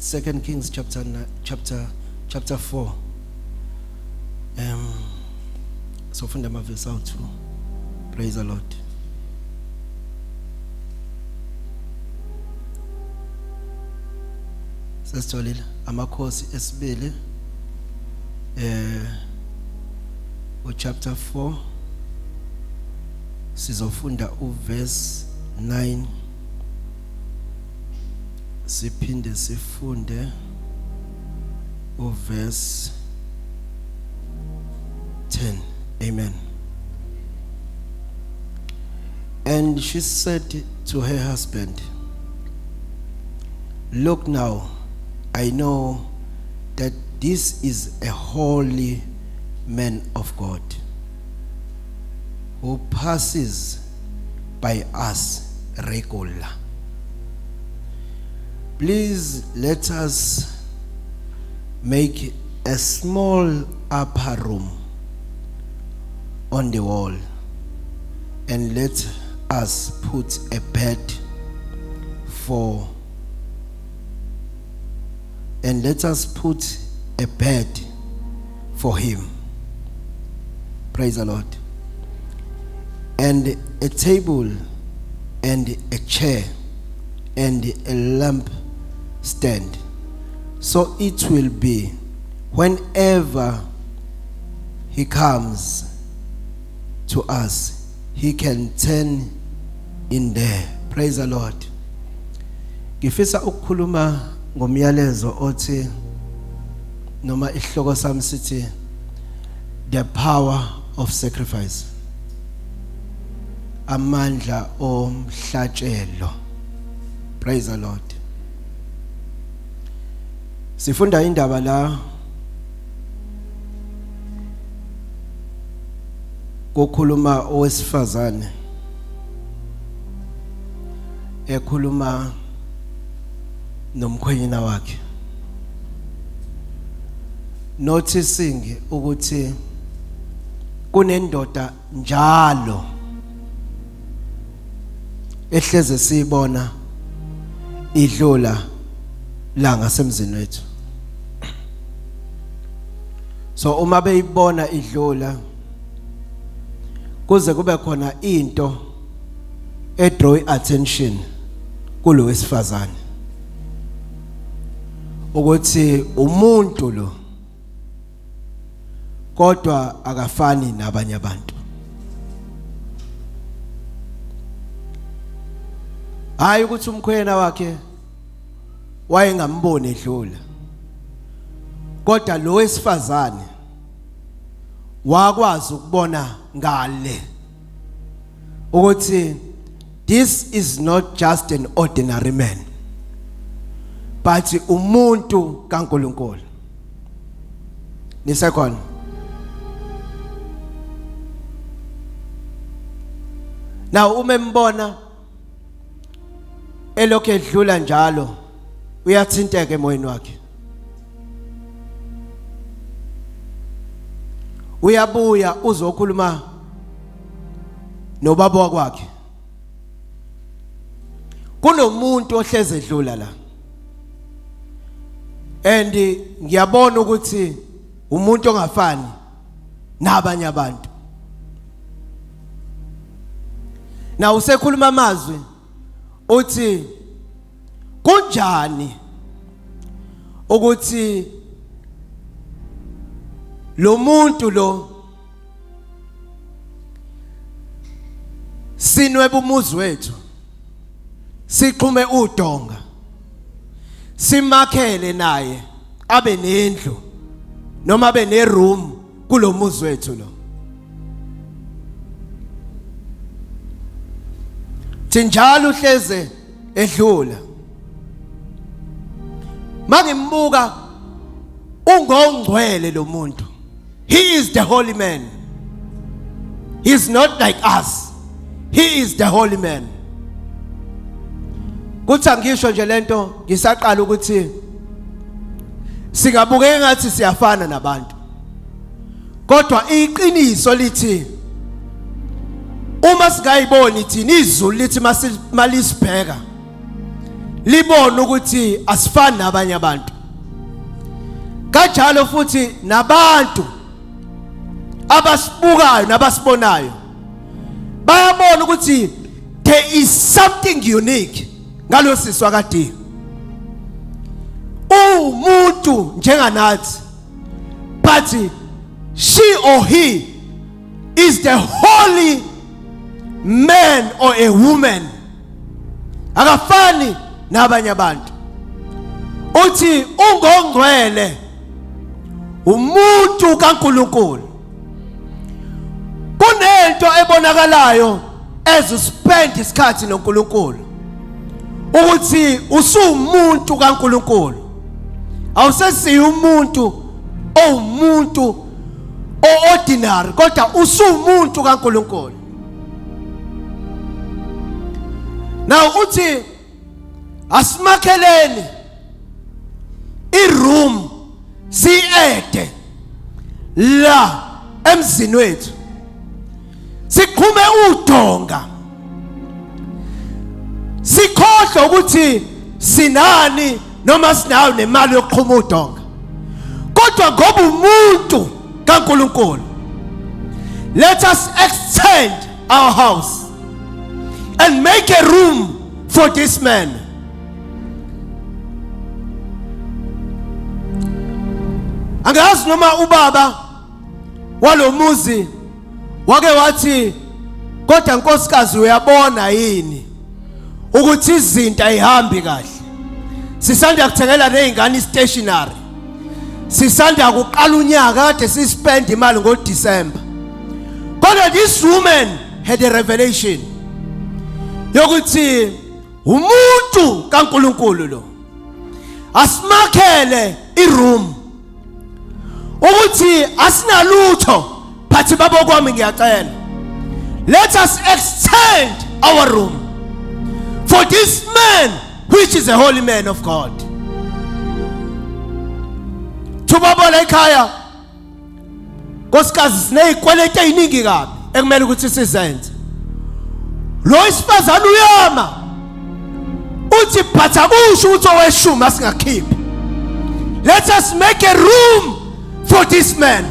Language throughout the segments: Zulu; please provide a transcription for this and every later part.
Second Kings chapter 9, chapter 4. Sofunda amavesi awu 2. Praise the Lord. Sesitholile amakhosi esibili uchapter 4, sizofunda uverse 9, siphinde sifunde uverse 10. Amen. And she said to her husband, "Look now, I know that this is a holy man of God who passes by us regular. Please let us make a small upper room on the wall and let us put a bed for and let us put a bed for him." Praise the Lord. "And a table and a chair and a lamp stand. So it will be whenever he comes to us, he can turn in there." Praise the Lord. Ngifisa ukukhuluma ngomyalezo othi, noma isihloko sami sithi, "The power of sacrifice." Amandla omhlatshelo. Praise the Lord. Sifunda indaba la kukhuluma owesifazane, ekhuluma nomkhwenyana wakhe, noticing ukuthi kunendoda njalo ehleze siyibona idlula la ngasemzini wethu. So uma beyibona idlula, kuze kube khona into edraw attention kulo wesifazane ukuthi umuntu lo, kodwa akafani nabanye abantu. Hayi ukuthi umkhwena wakhe wayengamboni edlula, kodwa lo wesifazane wakwazi ukubona ngale ukuthi this is not just an ordinary man, but umuntu kaNkuluNkulu. Nisekhona? Now uma embona elokhu edlula njalo, uyathinteka emoyeni wakhe, uyabuya uzokhuluma nobaba wakwakhe, kunomuntu ohleze edlula la and ngiyabona ukuthi umuntu ongafani nabanye abantu. Na usekhuluma amazwi, uthi kunjani ukuthi lo muntu lo sinwebe umuzi wethu, sixhume udonga, simakhele naye abe nendlu noma abe neroom kulomuzi wethu lo. Thinjalo uhleze edlula, mangimbuka ungongcwele lo muntu. He is the holy man. He is not like us. He is the holy man. Kuthi angisho nje lento, ngisaqala ukuthi singabukeka ngathi siyafana nabantu, kodwa iqiniso lithi uma singayiboni thina, izulu lithi malisibheka. Libone ukuthi asifani nabanye abantu. Kanjalo futhi nabantu abasibukayo nabasibonayo bayabona ukuthi there is something unique ngalosisi wakade. Umuntu njenganathi, but she or he is the holy man or a woman. Akafani nabanye abantu. Uthi ungongcwele, umuntu kaNkuluNkulu. Kunento ebonakalayo as you spend isikhathi noNkulunkulu ukuthi usumuntu kaNkuluNkulu, awusesiyi umuntu owumuntu oordinary, kodwa usumuntu kaNkuluNkulu. Now uthi asimakheleni iroom, siede la emzini wethu, siqhume udonga, sikhohlwe ukuthi sinani noma sinayo nemali yokuqhuma udonga, kodwa ngoba umuntu kaNkuluNkulu, let us extend our house and make a room for this man. Angazi noma ubaba walomuzi wake wathi, "Kodwa nkosikazi, uyabona yini ukuthi izinto ayihambi kahle? Sisanda kuthengela nezingane istationery, sisanda kuqala unyaka, kade sispend imali ngoDecember." Kodwa this woman had a revelation yokuthi umuntu kaNkuluNkulu lo, asimakhele iroom, ukuthi asinalutho, but baba kwami, ngiyacela, let us extend our room for this man which is a holy man of God. Thubaba la ekhaya, nkosikazi, sinezikweleti eziningi kabi ekumele ukuthi sizenze. Lo isifazane uyama uthi, "But akusho ukuthi oweshumi asingakhiphi. Let us make a room for this man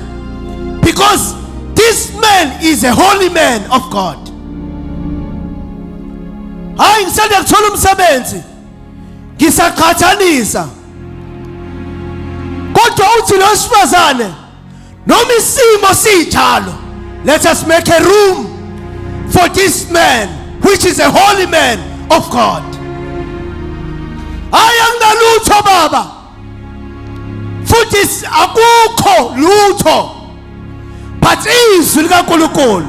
because this man is a holy man of God." Hayi, ngisanda kuthola umsebenzi, ngisaqhathanisa, kodwa uthi lo sifazane, noma isimo sinjalo, let us make a room for this man which is a holy man of God. Hayi, anginalutho baba, futhi akukho lutho, but izwi likaNkuluNkulu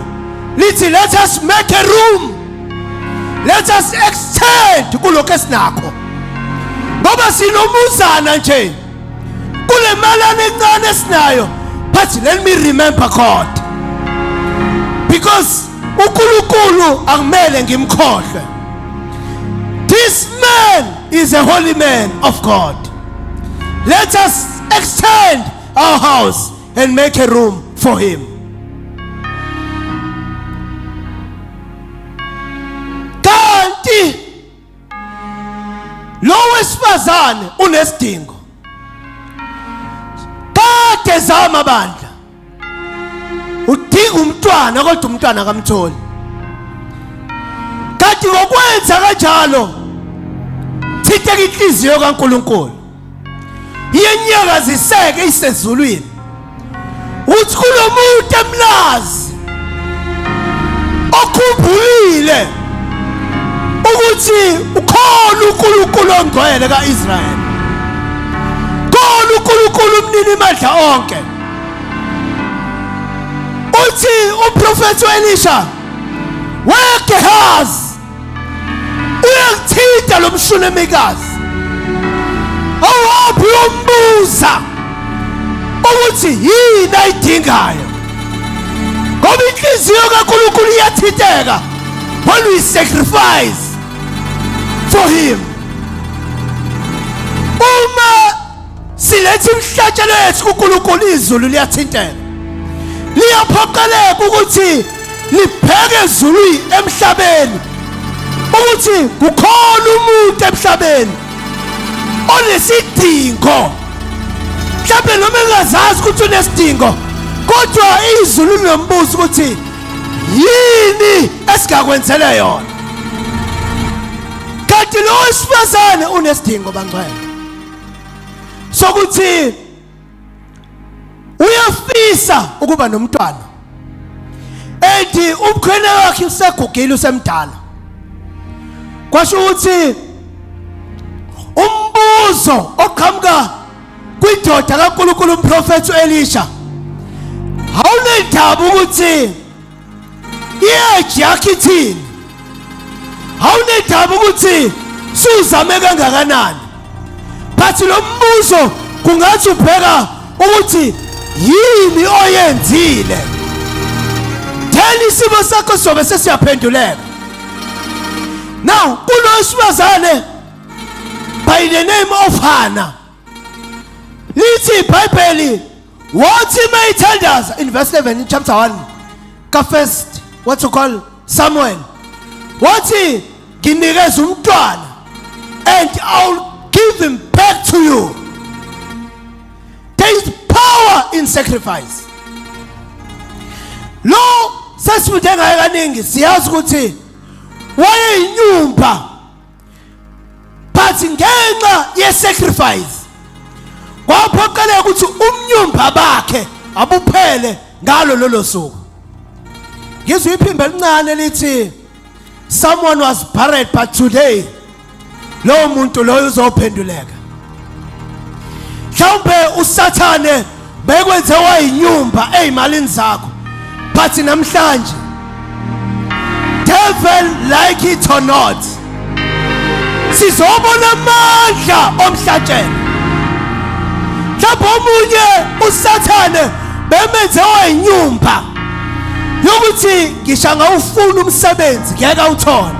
lithi let us make a room, let us extend kulokho esinakho, ngoba sinomuzana nje kule malana encane esinayo, but let me remember God because uNkulunkulu akumele ngimkhohlwe. This man is a holy man of God. Let us extend our house and make a room for him. Kanti lo wesifazane unesidingo, kade zama bandla, udinga umntwana kodwa umntwana akamtholi. Kanti ngokwenza kanjalo thinteka inhliziyo kaNkuluNkulu, iyenyakaziseke isezulwini, uthi kunomuntu emlazi okhumbulile ukuthi ukhona uNkulunkulu ongcwele kaIsrayeli, khona uNkulunkulu umnini mandla onke. Uthi umprofethi uElisha, "WeGehazi, uyakuthinta lo mshunemikazi, awuhambi uyombuza ukuthi yini ayidingayo," ngoba inhliziyo kaNkulunkulu iyathinteka when we sacrifice for him. Uma siletha imihlatshelo yethu kuNkulunkulu, izulu liyathinteka, liyaphoqeleka ukuthi libheke ezulwini emhlabeni ukuthi kukhona umuntu emhlabeni. Onesidingo. Mhlawumbe noma engazazi ukuthi unesidingo, kodwa izulu linombuzo ukuthi yini esingakwenzela yona. Kanti lo wesifazane unesidingo bangcwele. Sokuthi uyafisa ukuba nomntwana ethi umkhwene wakhe usegugile usemdala kwasho ukuthi umbuzo oqhamuka kwidoda kaNkulunkulu umprofethi uElisha awunendaba ukuthi i-age yakho ithini awunendaba ukuthi suzame kangakanani but lo mbuzo kungathi ubheka ukuthi yini oyenzile then isimo sakho sobe sesiyaphenduleka now kulowesifazane by the name of Hannah lithi iBhayibheli wathi mayithandaza in verse 11 in chapter 1 ka first what you call Samuel wathi nginikeza umntwana and I'll give him back to you. There is power in sacrifice. Lo sesifunde ngaye kaningi siyazi ukuthi wayeyinyumba but ngenxa ye-sacrifice kwaphoqeleka ukuthi umnyumba bakhe abuphele ngalo lolo suku. Ngizwe iphimbo elincane lithi someone was buried but today lowo muntu loyo uzophenduleka. Mhlawumbe usathane bekwenze wayinyumba ezimalini zakho but namhlanje devil like it or not sizobona amandla omhlatshelo. Mhlawumbe omunye usathane bemenze wayinyumba yokuthi ngisho angawufuna umsebenzi ngeke awuthole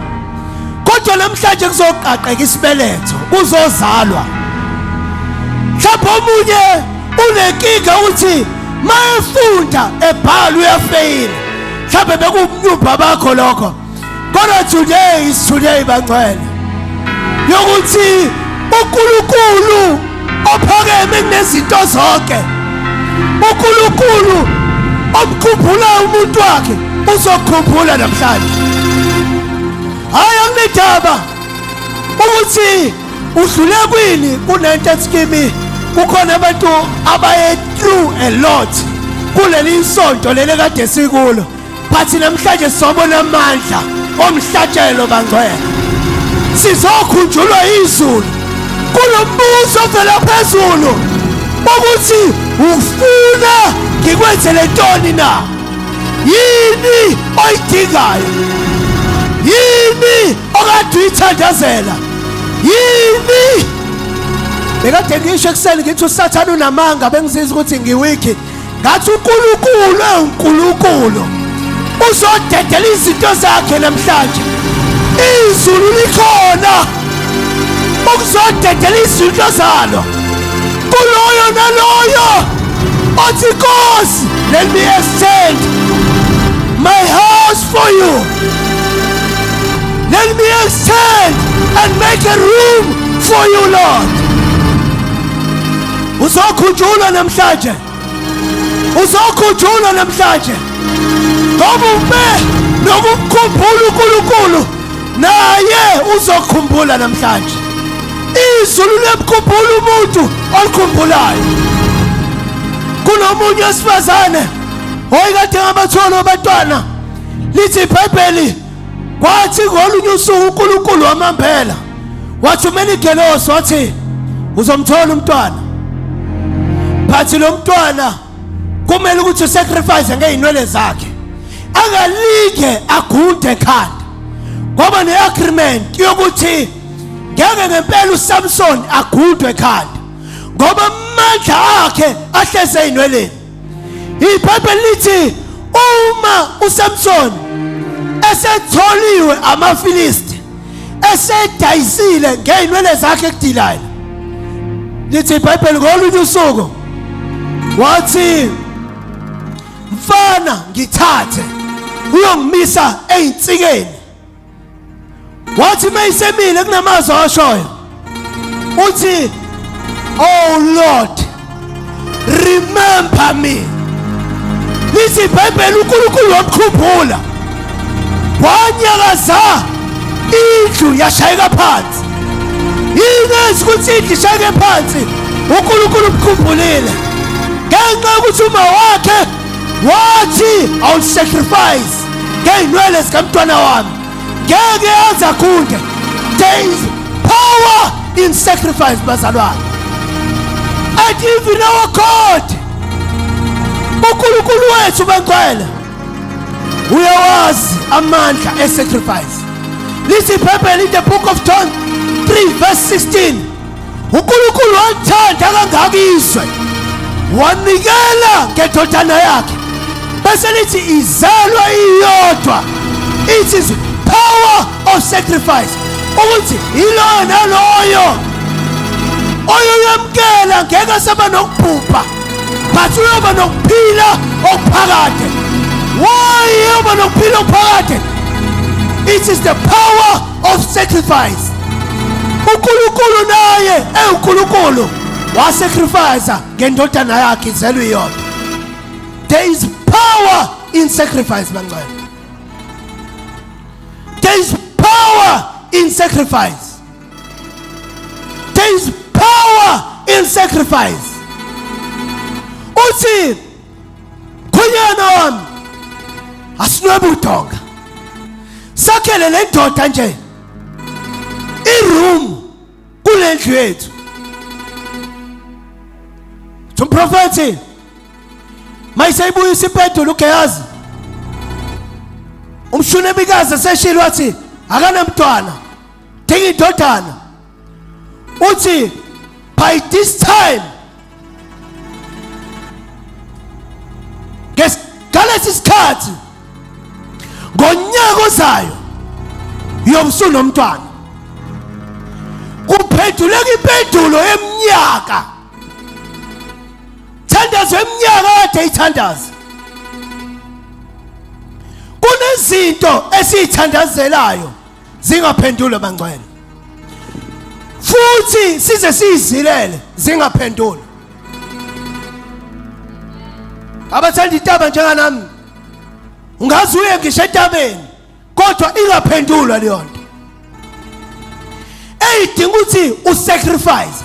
kodwa namhlanje kuzoqaqeka isibeletho kuzozalwa. Mhlawumbe omunye unenkinga ukuthi mayefunda ebhala uyafeyila mhlawumbe bekuwumnyumba bakho lokho kodwa today is today bangcwele yokuthi uNkulunkulu ophakeme kunezinto zonke uNkulunkulu omkhumbula umuntu wakhe uzokhumbula namhlanje. Hayi anginedaba ukuthi udlule kwini kunento ethi kimi kukhona abantu abaye through a lot kuleli sonto leli kade sikulo but namhlanje sobona amandla omhlatshelo bangcwele sizokhunjulwa izulu kunombuzo ovela phezulu ukuthi ufuna ngikwenzele ntoni na yini oyidingayo yini okade uyithandazela yini bekade ngisho ekuseni ngithi usathane unamanga bengizizwa ukuthi ngiwiki ngathi uNkulunkulu uNkulunkulu uzodedela izinto zakhe namhlanje izulu likhona ukuzodedela izinto zalo kuloyo naloyo othi Nkosi let me extend my house for you let me extend and make a room for you Lord. Uzokhunjulwa namhlanje uzokhunjulwa namhlanje ngoba ube nokukhumbula uNkulunkulu naye uzokhumbula namhlanje. Izulu liyamkhumbula umuntu olikhumbulayo. Kunomunye wesifazane oyikade ngabathola abantwana lithi iBhayibheli kwathi ngolunye usuku uNkulunkulu wamambela wathumela igelosi wathi uzomthola umntwana but lo mntwana kumele ukuthi usacrifice ngeyinwele zakhe angalinge agunde ekhanda ngoba ne-agreement yokuthi ngeke ngempela uSamson agundwe ekhanda ngoba amandla akhe ahleze eyinweleni. IBhayibheli lithi uma uSamson esetholiwe amaFilisti esedayisile ngeyinwele zakhe kuDelila lithi iBhayibheli ngolunye usuku wathi mfana ngithathe uyongimisa eyinsikeni wathi mayisemile kunamazwi awashoyo Uthi, "Oh Lord, remember me." Lithi iBhayibheli uNkulunkulu wamkhumbula, wanyakaza indlu yashayeka phansi. Yini enza ukuthi indlu ishayeke phansi? UNkulunkulu umkhumbulile ngenxa yokuthi uma wakhe wathi, "I will sacrifice ngey'nwele zikamntwana wami, ngeke aze agunde." There is power in sacrifice, bazalwane. And even our God, uNkulunkulu wethu bengcwele, uyawazi amandla e-sacrifice. Lithi iBhayibheli in the book of John 3 verse 16, uNkulunkulu walithanda kangaka izwe wanikela ngendodana yakhe, bese lithi izelwe iyodwa. It is power of sacrifice ukuthi yiloyo naloyo oyoyamkela ngeke asaba nokubhubha, but uyoba nokuphila okuphakade. Why uyoba nokuphila okuphakade? It is the power of sacrifice. UNkulunkulu naye ewuNkulunkulu wasacrifice ngendodana yakhe izelwe iyodwa. There is power in sacrifice, bangcwele. There is power in sacrifice. There is power in sacrifice. Uthi, "Khonyana wami, asinwebe udonga, sakhele le ndoda nje iroom kule ndlu yethu." Umprofethi mayiseyibuyisa impendulo uGehazi, umshunebikazi eseshilo wathi akanamntwana, dinga indodana. Uthi, "By this time, ngalesi sikhathi ngonyaka ozayo, uyobe usunomntwana." Kuphenduleka impendulo eminyaka, thandazo eminyaka kade ithandaza. Kunezinto esiyithandazelayo zingaphendulwa, bangcwele, futhi size siyizilele zingaphendulwa. Abathanda intaba njenganami, ungaze uye ngisho entabeni kodwa ingaphendulwa leyo nto eyidinga ukuthi usacrifice.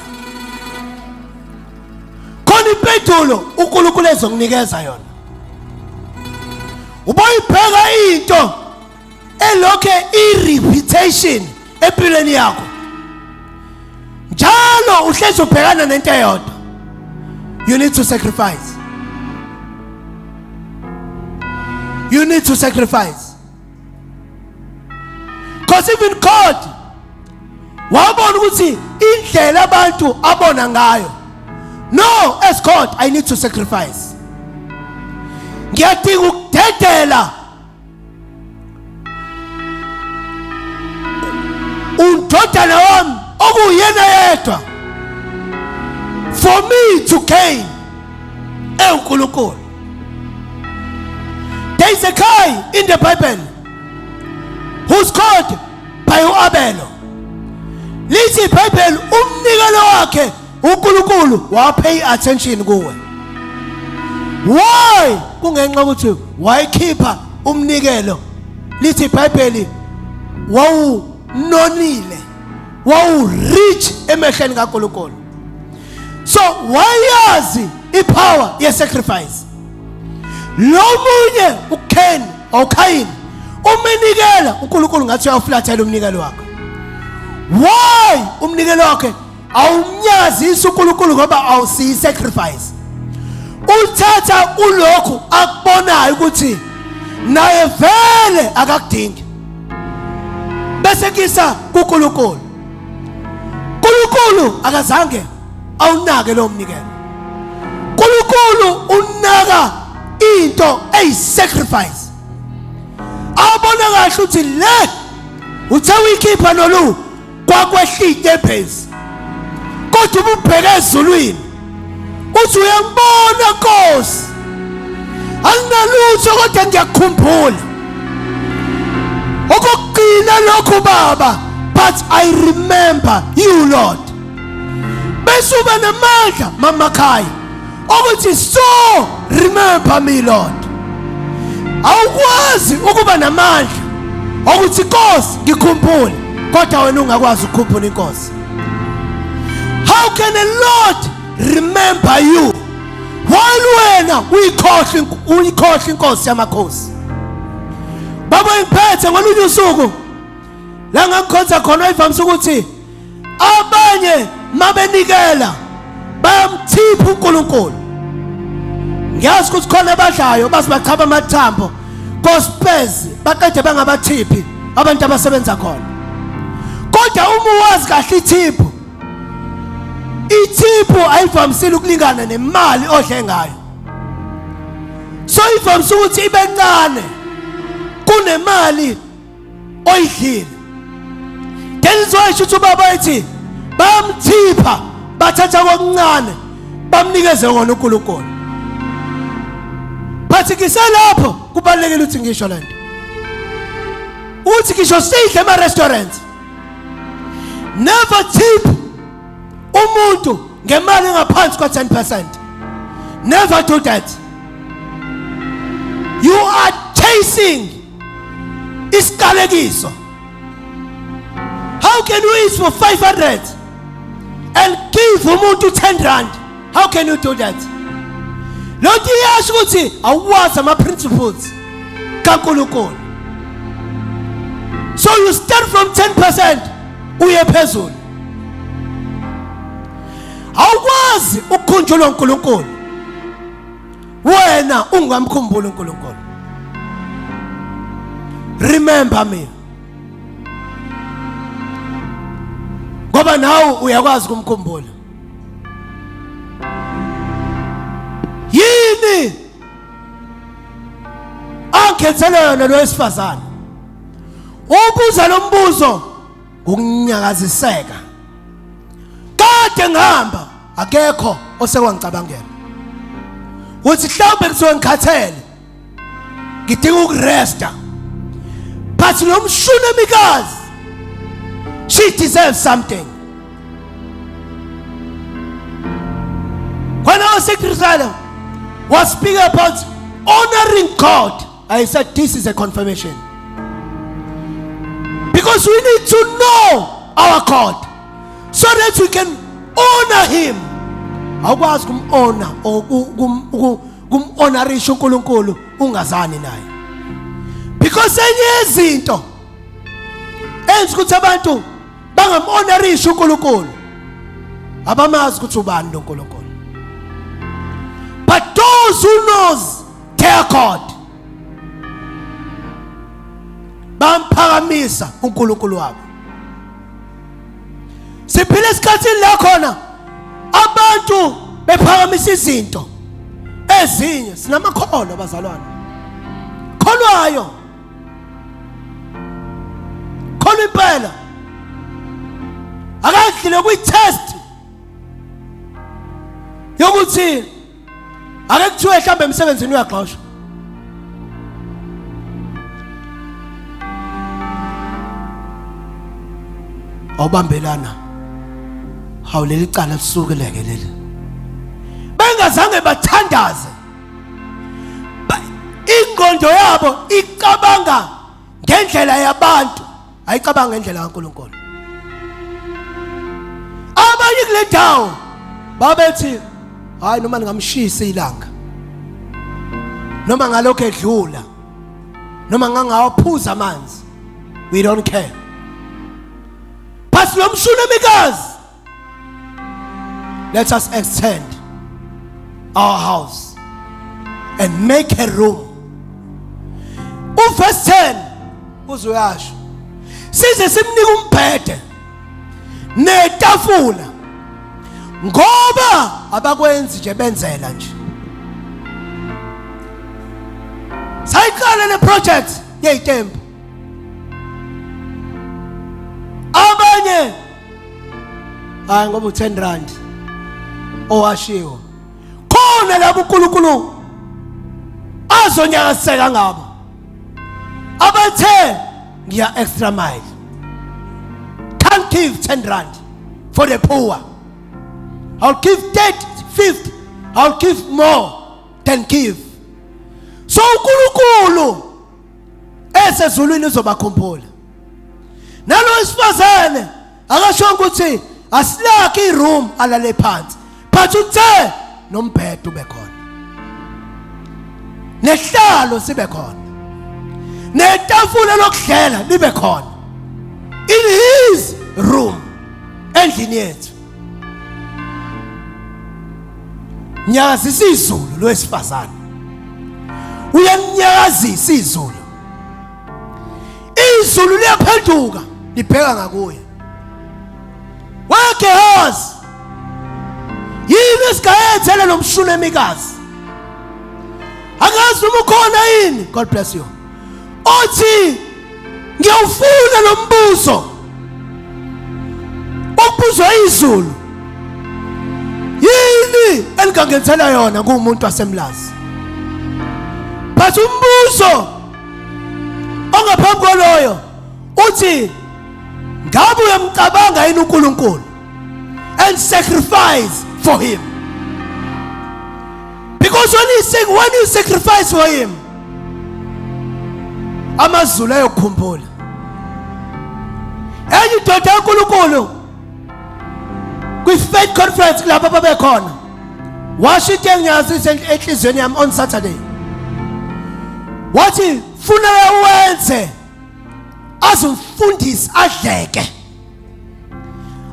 Khona impendulo uNkulunkulu ezokunikeza yona. Uboyibheka into elokhe i-repetition empilweni yakho njalo, uhlezi ubhekana nento eyodwa. You need to sacrifice. You need to sacrifice, because even God wabona ukuthi indlela abantu abona ngayo, no, as God I need to sacrifice, ngiyadinga ukudedela undodana wami okuyena yedwa for me to gain eNkulunkulu. There is a guy in the Bible who's called by uAbelo. Lithi iBhayibheli umnikelo wakhe uNkulunkulu wa pay attention kuwe. Why? Kungenxa ukuthi wayikhipha umnikelo, lithi iBhayibheli wawunonile, wawu rich emehlweni kaNkulunkulu. So wayazi ipower ye sacrifice. Lo munye uCain, uCain umenikela uNkulunkulu ngathi uyawuflathela umnikelo wakhe. Why umnikelo wakhe awumnyazisi uNkulunkulu? Ngoba awusiyi sacrifice. Uthatha ulokhu akubonayo ukuthi naye vele akakudingi, bese kisa kuNkulunkulu. uNkulunkulu akazange awunake lo mnikelo. uNkulunkulu unaka into eyi sacrifice, abona kahle ukuthi le uthe uyikhipha nolu kwakwehla inyembezi, kodwa ububheke ezulwini uthi, "Uyangibona Nkosi, anginalutho kodwa ngiyakukhumbula okokugcina lokhu Baba, but I remember you, Lord." Bese uba namandla mamakhaya ukuthi so remember me Lord. Awukwazi ukuba namandla okuthi Nkosi ngikhumbule kodwa wena ungakwazi ukukhumbula inkosi. How can a Lord remember you while wena uyikhohle uyikhohle inkosi yamakhosi? Baba ngiphethe ngolunye usuku la ngangikhonza khona ivamise ukuthi abanye mabenikela bayamthipha uNkulunkulu. Ngiyazi ukuthi khona abadlayo baze bachaba amathambo gospels baqede bangabathiphi abantu abasebenza khona. Kodwa uma uwazi kahle ithiphu, ithiphu ayivamisile ukulingana nemali odle ngayo. So ivamise ukuthi ibe ncane kunemali oyidlile. Ngizwe isho ukuthi ubaba ethi bayamthipha bathatha kokuncane bamnikeze wona uNkulunkulu. But ngiselapho kubalekile ukuthi ngisho lento. Uthi ngisho sidle ema restaurants. Never tip umuntu ngemali engaphansi kwa 10%. Never do that. You are chasing isiqalekiso. How can you eat for 500 and give umuntu 10 rand? How can you do that? Lonto iyasho ukuthi awuwazi ama principles kaNkulunkulu. So you start from 10% uye phezulu. Awukwazi ukukhunjulwa uNkulunkulu wena ungamkhumbuli uNkulunkulu. Remember me. Ngoba nawe uyakwazi ukumkhumbula. Yini angikhethele yona lo wesifazane? Ubuza lo mbuzo ngokunyakaziseka. Kade ngihamba akekho osekwangicabangela. Uthi mhlawumbe ngisuke ngikhathele. Ngidinga ukuresta. But lo mshunemikazi she deserves something. When I was in Jerusalem, was speaking about honoring God. I said this is a confirmation. Because we need to know our God so that we can honor him. Awukwazi kumhonor or kumhonorisha uNkulunkulu ungazani naye. Because enye izinto enza ukuthi abantu bangamhonorisha uNkulunkulu abamazi ukuthi ubani lo Nkulunkulu. But those who knows their God bamphakamisa uNkulunkulu wabo. Siphila esikhathini la khona abantu bephakamisa izinto ezinye. Sinamakholwa bazalwane, kholwayo kholwa impela akadlile kwi-test yokuthi ake kuthiwe mhlawumbe emsebenzini uyaxoshwa. Awubambelana hawu leli cala lisukeleke leli, bengazange bathandaze, ingqondo yabo icabanga ngendlela yabantu, ayicabanga ngendlela kaNkulunkulu. Abanye kule ndawo babethi hayi noma ningamshisa ilanga noma ngalokho edlula noma ngangawaphuza amanzi, we don't care. But lo mshunemikazi, let us extend our house and make a room. Uverse 10 uzoyasho size simnike umbhede netafula, ngoba abakwenzi nje benzela nje. Sayiqala le project yeyitembu, abanye hayi ngoba u10 rand owashiwo khona labo uNkulunkulu azonyakaziseka ngabo abathe ngiya extra mile, can't give 10 rand for the poor. I'll give 30, 50, I'll give more than give. So uNkulunkulu esezulwini uzobakhumbula. Nalo wesifazane akashongo ukuthi asilakhe iroom alale phansi, but uthe nombhedo ube khona. Nehlalo sibe khona. Netafula lokudlela libe khona. In his room endlini yethu. Nyakazisa izulu lowesifazane. Uyanyakazisa izulu. Izulu liyaphenduka libheka ngakuye. WeGehazi. Yini esigayethele lo mshunemikazi? Angazi noma ukhona yini. God bless you. Othi ngiyawufuna lo mbuzo. Umbuzo izulu. Yini elingangenzela yona kumuntu wasemlazi? But umbuzo ongaphambi kwaloyo uthi ngabe uyamcabanga yini uNkulunkulu and sacrifice for him because when you say when you sacrifice for him amazulu ayokukhumbula enye indoda kaNkulunkulu kwi-faith conference kulapho ababekhona washo into engiyazisa enhliziyweni yami on Saturday wathi funeka wenze azumfundisi adleke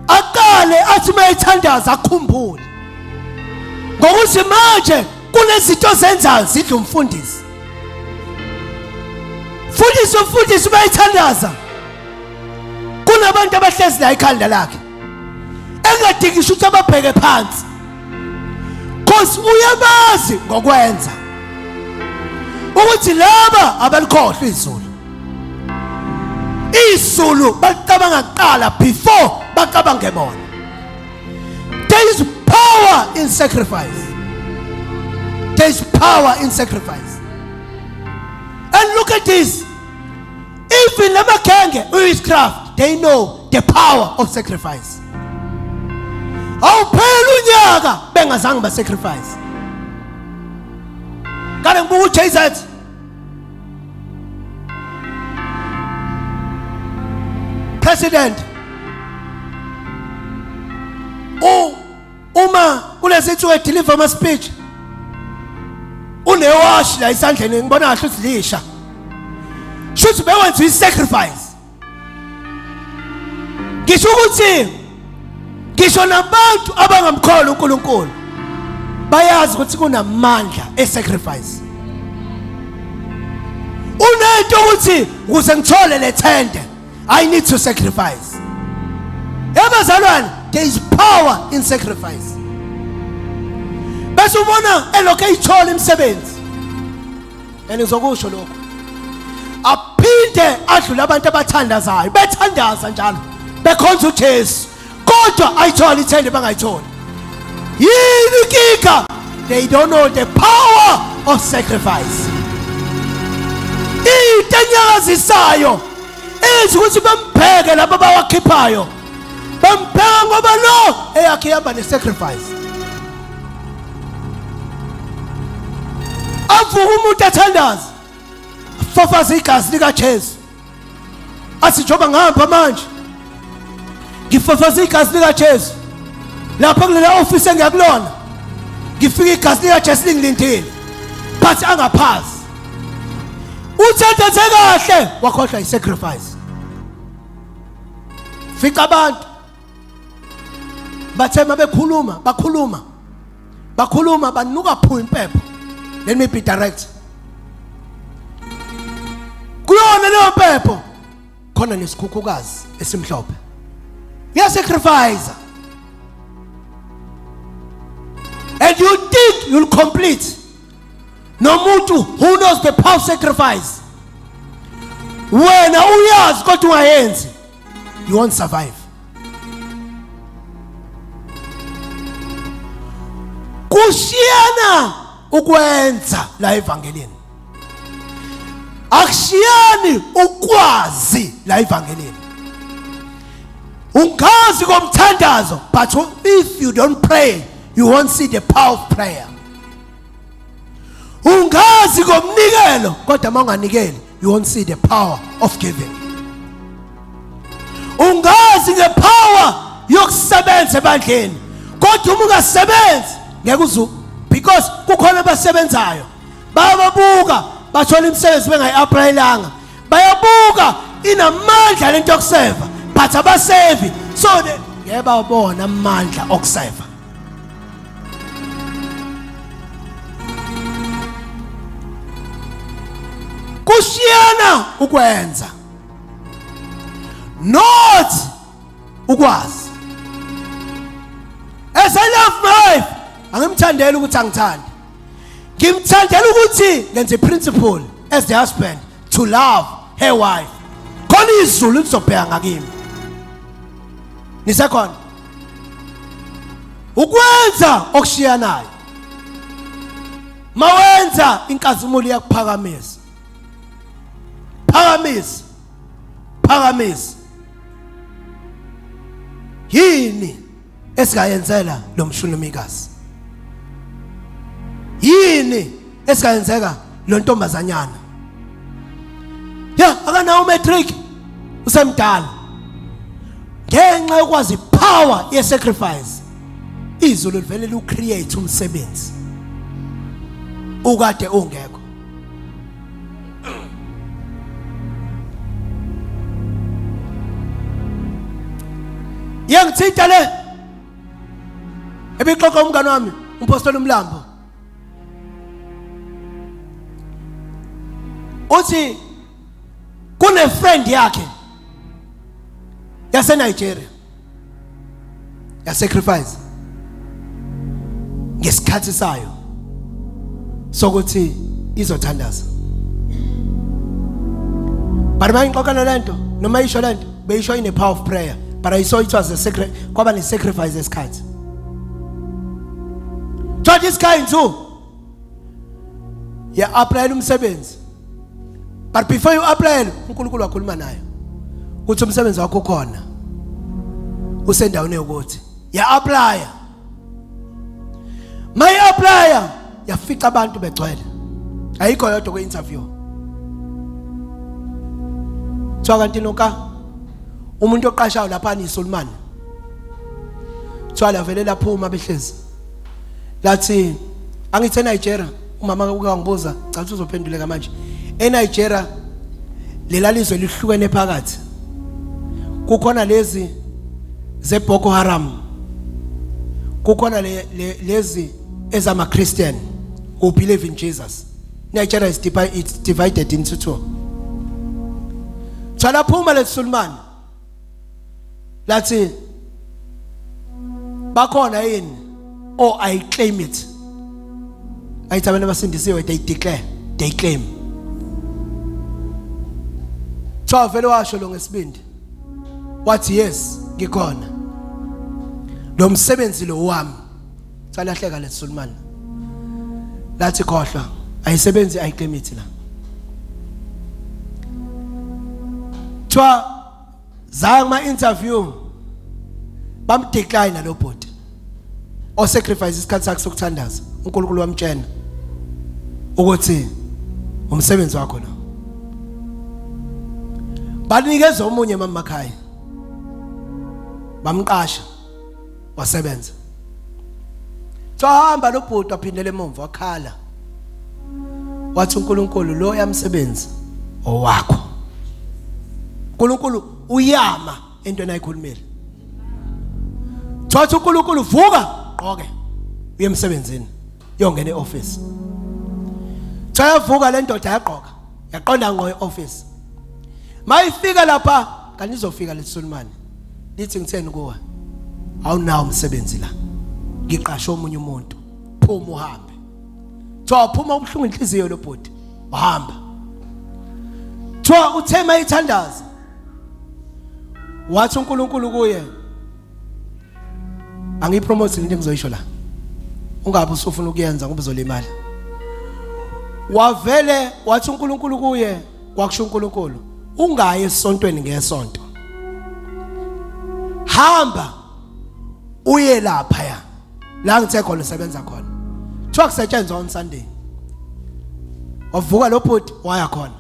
aqale athi uma ethandaza akhumbule ngokuthi manje kunezinto zenzayo zidla umfundisi fundisi umfundisi uma ethandaza kunabantu abahlezi la ikhanda lakhe engadingisho ukuthi ababheke phansi cause uyabazi ngokwenza ukuthi laba abalikhohlwa izulu izulu balicabanga kuqala before bacabange bona. There is power in sacrifice. There is power in sacrifice. And look at this. Even lamagenge witchcraft, they know the power of sacrifice. Awuphela unyaka bengazange ba sacrifice. Kale ngibuka uJZ President u uma kulezi insuku edeliver ama speech unewashi la isandleni ngibona kahle ukuthi lisha shuthi bewenza i-sacrifice ngisho ukuthi ngisho nabantu abangamkholwa uNkulunkulu bayazi ukuthi kunamandla e-sacrifice unento ukuthi ukuze ngithole le thende I need to sacrifice. Yabazalwane, there is power in sacrifice. Bese ubona elokhu eyithola imisebenzi. And ngizokusho lokho. Aphinde adlule abantu abathandazayo, bethandaza njalo, bekhonza uJesu. Kodwa ayithola ithende bangayitholi. Yini inkinga? They don't know the power of sacrifice. Into enyakazisayo eyenza ukuthi bambheke laba bawakhiphayo bambheka ngoba lo eyakhe ihamba ne-sacrifice. Avuka umuntu athandaze afafaze igazi likaJesu athi njengoba ngihamba manje ngifafaza igazi likaJesu lapha kulela office engiyakulona ngifika igazi likaJesu lingilindile but angaphazi uthethethe kahle wakhohlwa i-sacrifice fica abantu bathe mabekhuluma bakhuluma bakhuluma banuka phu impepho. Let me be direct. Kuyona leyo mpepho khona nesikhukhukazi esimhlophe. Uyasacrifice and you think you'll complete nomuntu who knows the power of sacrifice. Wena uyazi kodwa ungayenzi, you won't survive. Kushiyana ukwenza la evangelini, akushiyani ukwazi la evangelini. Ungazi Ungazi komthandazo, but if you don't pray you won't see the power of prayer. Ungazi komnikelo, kodwa mawunganikeli you won't see the power of giving. Ungazi ngepower yokusebenza ebandleni, kodwa uma ungasebenzi ngeke uzu, because kukhona abasebenzayo bayababuka bathola imisebenzi bengayi-aplayelanga, bayabuka inamandla lento yokuseva but abasevi, so ngeke bawabona amandla okuseva. Kushiyana ukwenza, not ukwazi. As I love my wife, angimthandeli ukuthi angithande, ngimthandela ukuthi ngenze principle as the husband to love her wife, khona izulu lizobheka ngakimi. Nisekhona? Ukwenza okushiyanayo, mawenza inkazimulo iyakuphakamisa. Phakamisa, phakamisa. Yini esingayenzela lo mshunumikazi? Yini esingayenzeka lo ntombazanyana? Ya, akanawo matric, usemdala. Ngenxa yokwazi power ye sacrifice, izulu livele lu create umsebenzi ukade ungekho. Iyangithinta le ebixoxa umngane wami umpostoli uMlambo, uthi kune friend yakhe yase Nigeria ya sacrifice ngesikhathi sayo sokuthi izothandaza. But mayingixoxa lento noma isho lento, beyisho in a power of prayer, but I saw it was a secret, kwaba ne sacrifice esikhathi. Thola this kind too, ya apply umsebenzi, but before you apply uNkulunkulu wakhuluma nayo ukuthi umsebenzi wakho ukhona, usendaweni yokuthi ya apply. Mayi apply, yafica abantu begcwele, ayikho yodwa kwe interview. Kuthiwa kanti noka umuntu oqashayo lapha nisulumane. Kuthiwa lavele laphuma behlezi, lathi angithi eNigeria, umama uke wangibuza, cha ukuthi uzophenduleka manje. ENigeria lela lizwe lihlukene phakathi, kukhona lezi zeBoko Haram, kukhona lezi ezama Christian who believe in Jesus. Nigeria is it's divided into two. Cha, laphuma lesisulumane lathi bakhona yini or I claim it. Ayithi abantu abasindisiwe they declare, they claim. Cha, vele washo lo ngesibindi, wathi yes, ngikhona, lo msebenzi lo wami. Salahleka lesisulumane, lathi khohlwa, ayisebenzi, ayiclaim it la. Thiwa zaya kuma interview, bamdecline lo bhuti o sacrifice isikhathi sakhe sokuthandaza. uNkulunkulu wamtshena ukuthi umsebenzi wakho lo banikeza omunye mama makhaya, bamqasha, wasebenza. Hamba lo bhuti waphindela emumva, wakhala, wathi uNkulunkulu lo yamsebenzi owakho. uNkulunkulu uyama entweni ayikhulumile. Thatha uNkulunkulu, vuka, gqoke uye emsebenzini, yongena eoffice. Chayavuka le ndoda, yagqoka, yaqonda ngqo eoffice. Mayifika lapha kanti izofika lesisulumane lithi ngitheni kuwe, awunawo umsebenzi la, ngiqashe omunye umuntu, phuma uhambe. Kuthiwa phuma ubuhlungu inhliziyo lo bhuti, wahamba. Kuthiwa uthe mayithandaza, wathi uNkulunkulu kuye, angiyipromote into engizoyisho la, ungabe usufuna ukuyenza ngoba uzolimala. Wavele wathi uNkulunkulu kuye, kwakusho uNkulunkulu, ungayi esontweni ngesonto. Hamba uye lapha ya la ngithe khona usebenza khona. Kuthiwa kusetshenzwa on Sunday. Wavuka lo bhuti waya khona.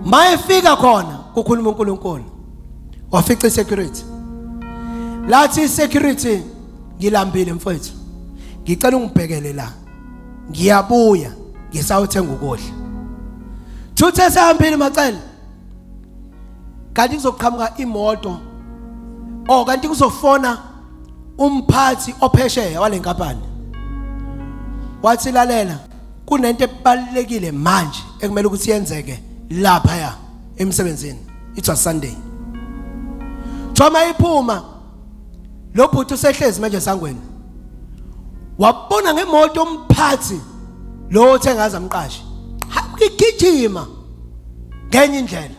Mayefika khona kukhuluma uNkulunkulu. Wafica isecurity. Lathi security ngilambile mfowethu. Ngicela ungibhekele la. Ngiyabuya ngisawuthenga ukudla. Thuthe sehambile macele. Kanti kuzoqhamuka imoto. Oh kanti kuzofona umphathi ophesheya walenkampani. Wathi lalela kunento ebalekile manje ekumele ukuthi yenzeke lapha ya emsebenzini. It was Sunday. Thoma iphuma lo bhuti usehlezi manje esangweni. Wabona ngemoto umphathi lo othe ngaze amqashe. Igijima ngenye indlela.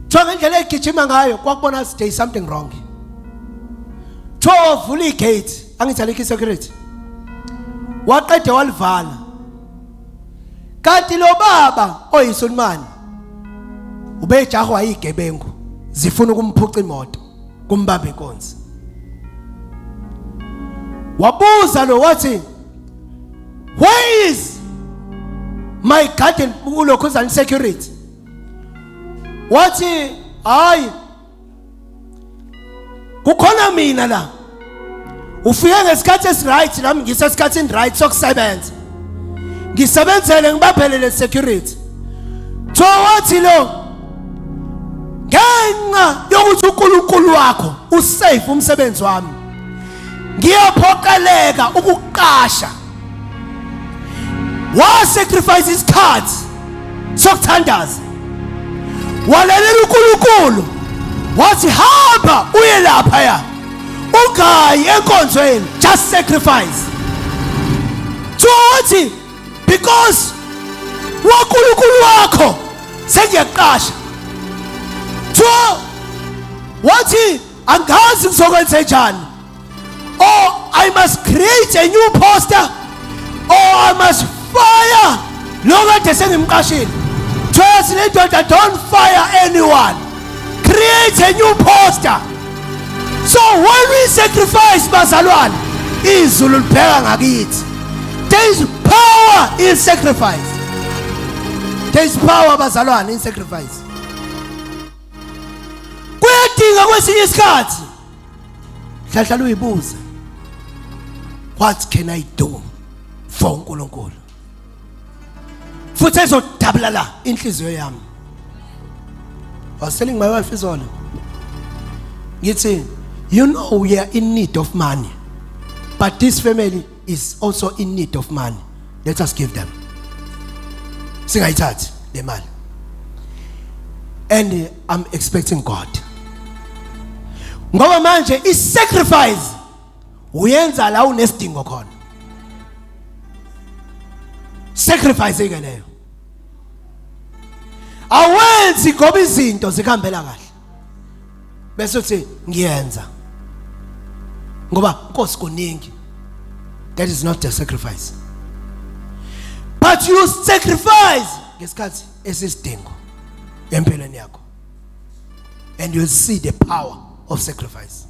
Kuthiwa ngendlela egijima ngayo kwakubona there is something wrong. Kuthiwa wavula igate, angithi alikho security. Waqede walivala. Kanti lo baba oyisulumane ubejahwa igebengu zifuna ukumphuca imoto kumbamba inkonzi. Wabuza lo wathi where is my garden ulokhuzana security wathi hayi kukhona mina la ufike ngesikhathi esiright nami ngisesikhathini right sokusebenza ngisebenzele ngibambele le security so wathi lo ngenxa yokuthi uNkulunkulu wakho usafe umsebenzi wami ngiyaphoqeleka ukuqasha wa sacrifice isikhathi sokuthandaza walalela uNkulunkulu wathi hamba uye lapha ya ungayi enkonzweni just sacrifice so wathi because waNkulunkulu wakho sengiyaqasha so wathi angazi ngizokwenza njani or I must create a new poster or I must fire lo kade sengimqashile. Trust le ndoda, don't fire anyone, create a new poster. So when we sacrifice bazalwane, izulu libheka ngakithi. There is power in sacrifice. There is power bazalwane in sacrifice. Kuyadinga kwesinye isikhathi hlahla uyibuze, what can I do for uNkulunkulu? Futhi ezodabula la inhliziyo yami. I was telling my wife izolo, ngithi you know we are in need of money, but this family is also in need of money. Let us give them, singayithathi le mali. And I'm expecting God, ngoba manje i-sacrifice uyenza la unesidingo khona. Sacrifice ke leyo awenzi ngoba izinto zikuhambela kahle bese uthi ngiyenza ngoba Nkosi kuningi. That is not a sacrifice, but you sacrifice ngesikhathi esisidingo empilweni yakho, and you'll see the power of sacrifice.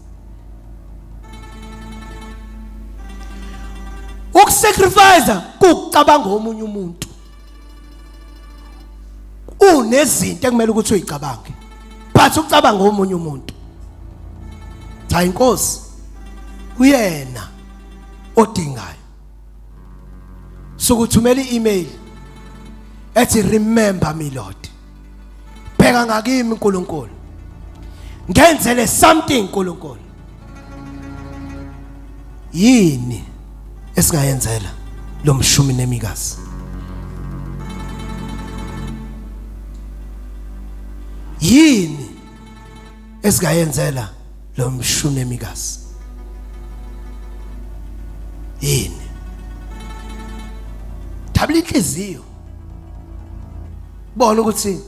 Ukusacrifice kucabanga omunye umuntu. Unezinto ekumele ukuthi uyicabange, but ucabanga omunye umuntu. Cha, inkosi uyena odingayo. Sukuthumela i-email ethi remember me Lord, bheka ngakimi uNkulunkulu, ngenzele something uNkulunkulu. Yini esingayenzela lo mshumi nemikazi? Yini esingayenzela lo mshumi nemikazi? Yini? Thabula inhliziyo, bona ukuthi.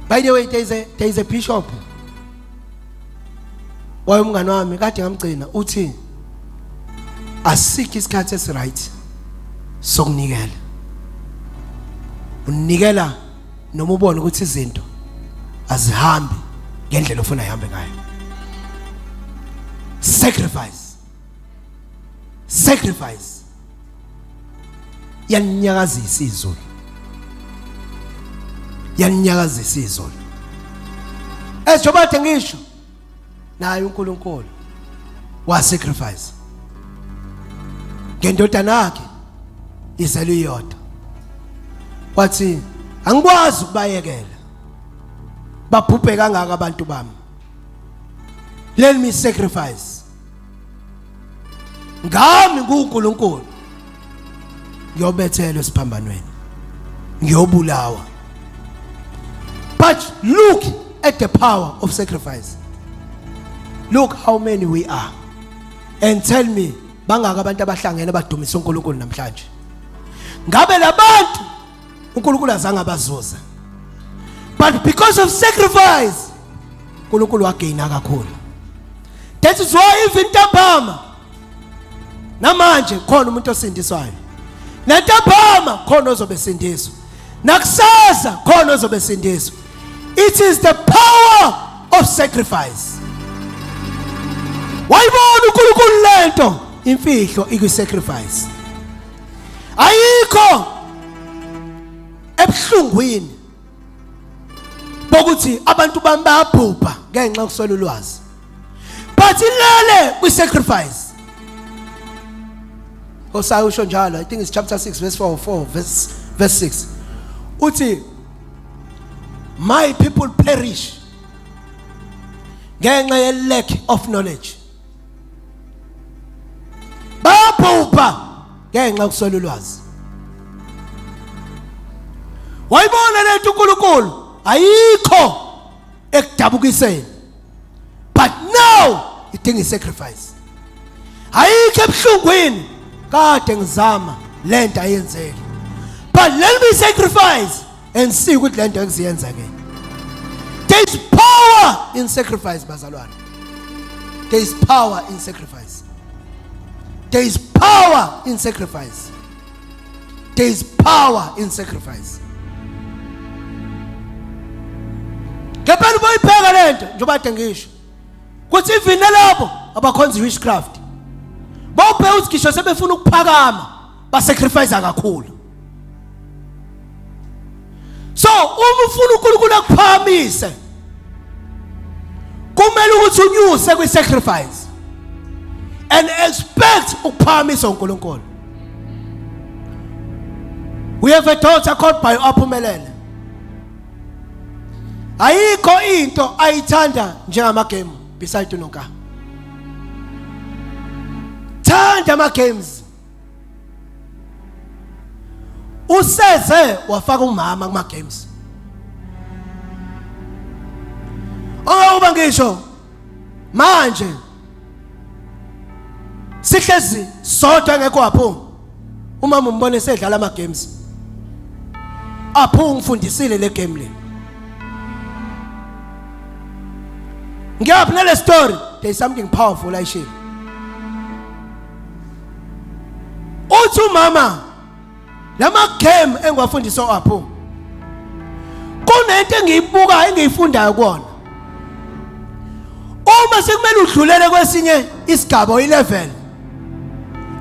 By the way, there is a bishop waye umngane wami kade ngamgcina, uthi asikho isikhathi esiright sokunikela. Unikela noma ubone ukuthi izinto Azihambi ngendlela ofuna ihambe ngayo. Sacrifice, sacrifice yalinyakazisa izulu, yalinyakazisa izulu. Ejoba kade ngisho naye uNkulunkulu wa sacrifice ngendodana yakhe izele iyodwa, wathi angikwazi ukubayekela babhubhe kangaka abantu bami, let me sacrifice ngami kuNkulunkulu, ngiyobethelwa esiphambanweni, ngiyobulawa. But look at the power of sacrifice. Look how many we are and tell me, bangaka abantu abahlangene badumisa uNkulunkulu namhlanje? Ngabe labantu uNkulunkulu azange abazuza, but because of sacrifice uNkulunkulu wagaina kakhulu. That is why even ntambama namanje khona umuntu osindiswayo, nantambama khona ozobe sindiswa, nakusasa khona ozobe sindiswa. It is the power of sacrifice. Wayibona uNkulunkulu lento, imfihlo ikwi sacrifice, ayikho ebuhlungwini bokuthi abantu bami bayabhubha ngenxa yokuswela ulwazi, but ilele kwi sacrifice. Hosea usho njalo, I think it's chapter 6 verse 4 4 verse 6, uthi my people perish ngenxa ye lack of knowledge, bayabhubha ngenxa yokuswela ulwazi. Wayibona lento uNkulunkulu, ayikho ekudabukiseni, but now idinga isacrifice. Ayikho ebuhlungwini, kade ngizama lento ayenzeki, but let me sacrifice and see ukuthi lento ekuziyenzeke. There is power in sacrifice, bazalwane. There is power in sacrifice. There is power in sacrifice. There is power in sacrifice. Ngempela uboyibheka lento, njengoba kade ngisho kuthi even nalabo abakhonza witchcraft, bawubheka ukuthi ngisho sebefuna ukuphakama basacrifice kakhulu. So uma ufuna uNkulunkulu akuphakamise, kumele ukuthi unyuse kwi sacrifice and expect ukuphakamisa uNkulunkulu. We have a daughter called by Aphumelele. Ayikho into ayithanda njengama game beside uNonka. Thanda ama games. Useze wafaka umama kuma games. Ongawuba ngisho manje sihlezi sodwa engekho apho, umama umbone sedlala ama games apho, ungifundisile le game le. Ngiyaphi nale story? There is something powerful ayishilo. Uthi umama, lama game engiwafundisa apho, kunento engiyibuka engiyifundayo kuona. Uma sekumele udlulele kwesinye isigaba, ilevel,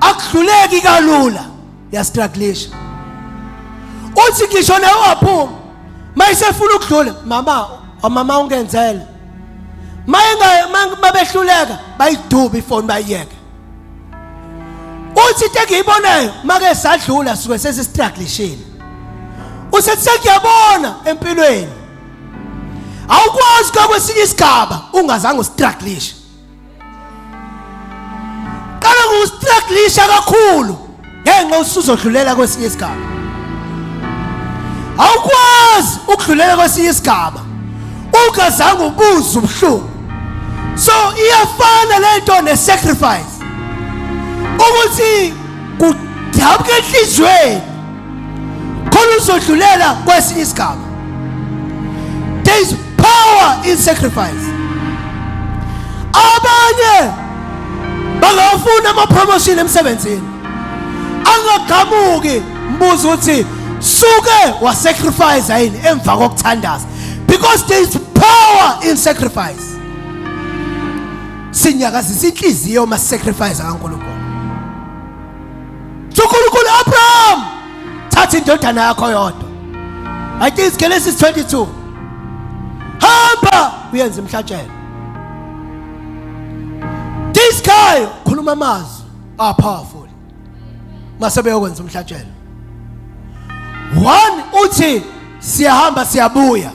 akudluleki kalula, yastrugglisha. Uthi ngisho nawe waphuma, mayisefuna ukudlula, mama, mama ungenzela, mayinga mabehluleka bayiduba ifoni bayiyeke. Uthi into engiyibonayo, make sadlula suke sesistrugglishile. Usethi sengiyabona empilweni awukwazi kwesinye isigaba ungazange ustrugglishe. Qala ngokustrugglisha kakhulu ngenxa usuzodlulela kwesinye isigaba. Awukwazi ukudlulela kwesinye isigaba ungazange ubuze ubuhlungu. So iyafana lento ne-sacrifice, ukuthi kudabuka enhliziyweni khona uzodlulela kwesinye isigaba. There is power in sacrifice. Abanye bangafuna ama-promotion emsebenzini, angaqhamuki, mbuzo ukuthi suke wasacrifice yini emva kokuthandaza, because there is power. power in sacrifice. Sinyakazisa inhliziyo uma sacrifice kaNkulunkulu. uNkulunkulu Abraham, thatha indodana yakho yodwa. I think it's Genesis 22. Hamba uyenze imhlatshelo. This guy khuluma amazwi are powerful. Mase beyokwenza umhlatshelo. One uthi siyahamba siyabuya.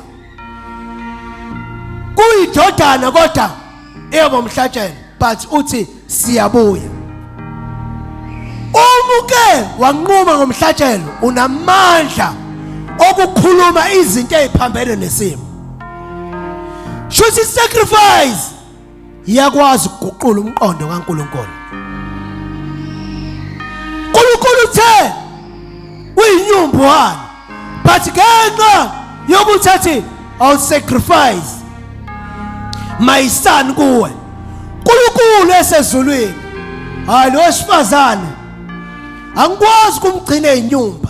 Kuyidodana kodwa eyoba umhlatshelo but uthi siyabuya. Uma uke wanquma ngomhlatshelo unamandla okukhuluma izinto eziphambene nesimo. Shuthi sacrifice iyakwazi ukuguqula umqondo kaNkulunkulu. uNkulunkulu uthe uyinyumbwane but ngenxa yokuthi athi I'll sacrifice my son kuwe uNkulunkulu esezulwini hayi lo wesifazane angikwazi kumgcina eyinyumba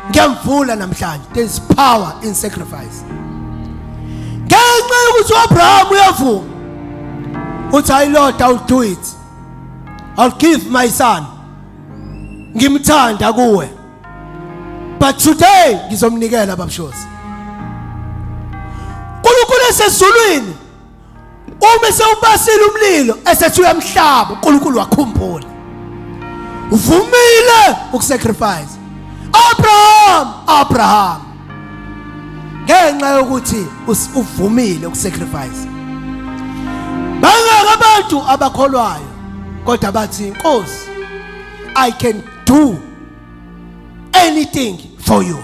ngiyamvula namhlanje. There is power in sacrifice. Ngenxa yokuthi uAbraham uyavuma uthi, "Hayi Lord, I'll do it, I'll give my son, ngimthanda kuwe, but today ngizomnikela." Babshozi, uNkulunkulu esezulwini uma sewubasile umlilo esethi uyamhlaba, uNkulunkulu wakhumbula uvumile ukusacrifice Abraham. Abraham, ngenxa yokuthi uvumile ukusacrifice, bangaka abantu abakholwayo kodwa bathi, "Inkosi, I can do anything for you."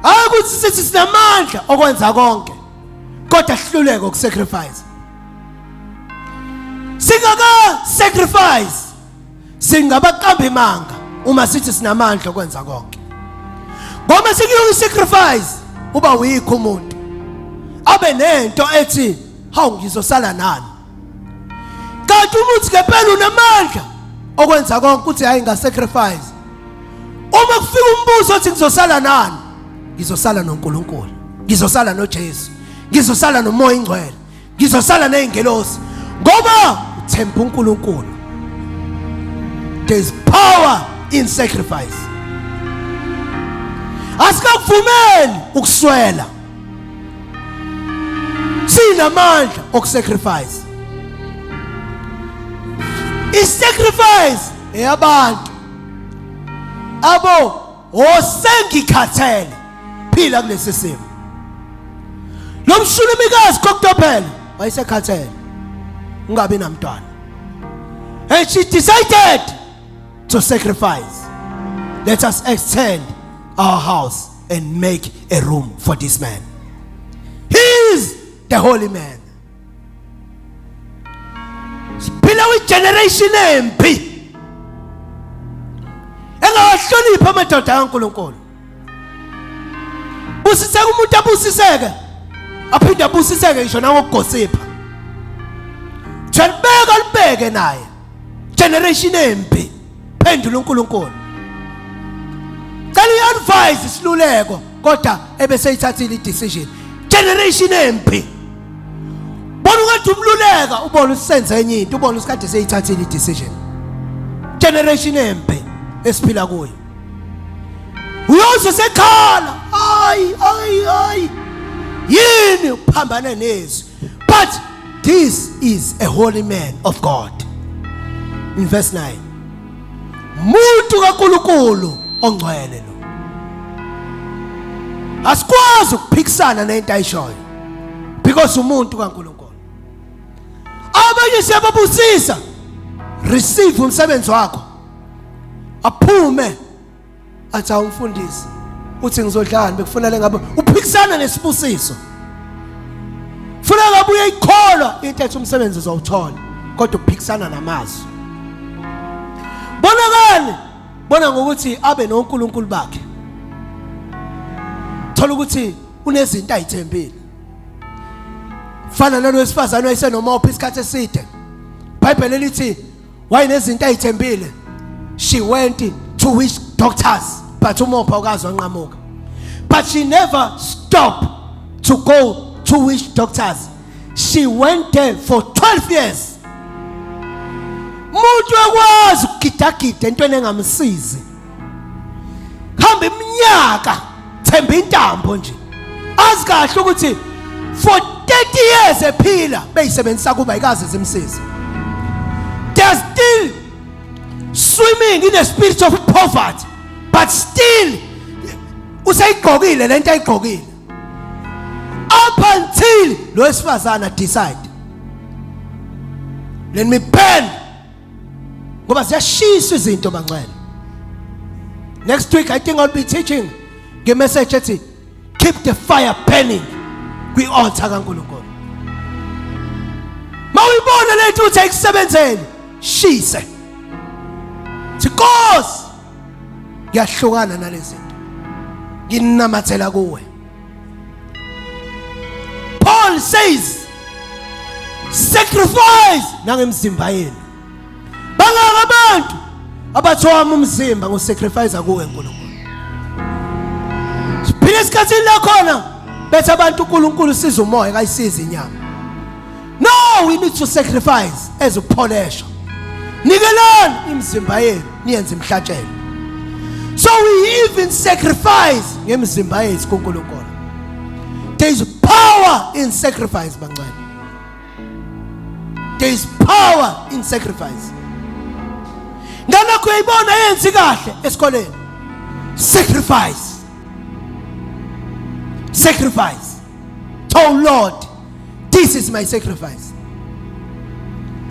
Hayi ukuthi sithi sinamandla okwenza konke kodwa sihluleke ukusacrifice. Singaka sacrifice singabaqamba imanga uma sithi sinamandla okwenza konke, ngoba sikuyo sacrifice uba weak umuntu abe nento ethi, "Hawu, ngizosala nani?" Kanti uma uthi ngempela unamandla okwenza konke, uthi, "Hayi, nga sacrifice," uma kufika umbuzo othi, "Ngizosala nani?" Ngizosala noNkulunkulu, ngizosala noJesu, ngizosala noMoya ingcwele, ngizosala nezingelosi, ngoba uthemba uNkulunkulu. There is power in sacrifice. Asikakuvumeli ukuswela, sinamandla okusacrifice. I-sacrifice eyabantu abo osengikhathele phila kulesi simo. Lo mshulumikazi kokutophela wayesekhathele ungabi namntwana and she decided to sacrifice. Let us extend our house and make a room for this man. He is the holy man. Siphila kwi-generation embi engawahloniphi amadoda kaNkulunkulu. Busiseke umuntu, abusiseke aphinde abusiseke ngisho nangokugosipha. Thelibeka libeke naye. Generation embi, phendula uNkulunkulu. Cela i-advice, isiluleko, kodwa ebeseyithathile i-decision. Generation embi, bona ukade umluleka, ubona usenze enye into, ubona usikade seyithathile i-decision. Generation embi esiphila kuyo, uyoze sekhala, hayi hayi hayi, yini uphambane nezwi? But this is a holy man of God. In verse 9, muntu kaNkulunkulu ongcwele lo, asikwazi ukuphikisana nento ayishoyo because umuntu kaNkulunkulu. Abanye siyababusisa, receive umsebenzi wakho, aphume athi, "Awumfundisi uthi ngizodlani?" Bekufanele ngabe uphikisana nesibusiso, funa ngabe uyayikholwa into ethi umsebenzi uzowuthola, kodwa uphikisana namazwi. Bonakali bona ngokuthi abe noNkulunkulu bakhe, thola ukuthi unezinto ayithembile, fana nalowesifazane wayesenomopha isikhathi eside. iBhayibheli lithi wayenezinto ayithembile. She went to witch doctors but umopha ukazi wanqamuka, but she never stop. to go to witch doctors. She went there for 12 years. Umuntu ekwazi ukugidagida entweni engamsizi. Hamba iminyaka themba intambo nje. Azi kahle ukuthi for 30 years ephila beyisebenzisa kuba ikaze zimsize. They are still swimming in a spirit of poverty but still usayigqokile lento ayigqokile up until lo wesifazana decide let me burn ngoba ziyashisa izinto bangcwele. Next week I think I'll be teaching ngemessage ethi keep the fire burning kwi-altar kaNkulunkulu. Mawuyibona lento uthi ayikusebenzeli, shise. Nkosi, ngiyahlukana nalezi zinto, nginamathela kuwe. Paul says sacrifice nangemzimba yenu. Bangaka abantu abathi wami umzimba ngosacrifice kuwe uNkulunkulu. Siphila esikhathini la khona bethi abantu uNkulunkulu siza umoya kayisiza inyama. No, we need to sacrifice as upholesha. Nikelani imizimba yenu niyenze imhlatshelo. So we even sacrifice ngemizimba yethu kuNkulunkulu. There is power in sacrifice bangcwele. There is power in sacrifice. Ngalokho uyayibona yenzi kahle esikoleni. Sacrifice. Sacrifice. Oh Lord, this is my sacrifice.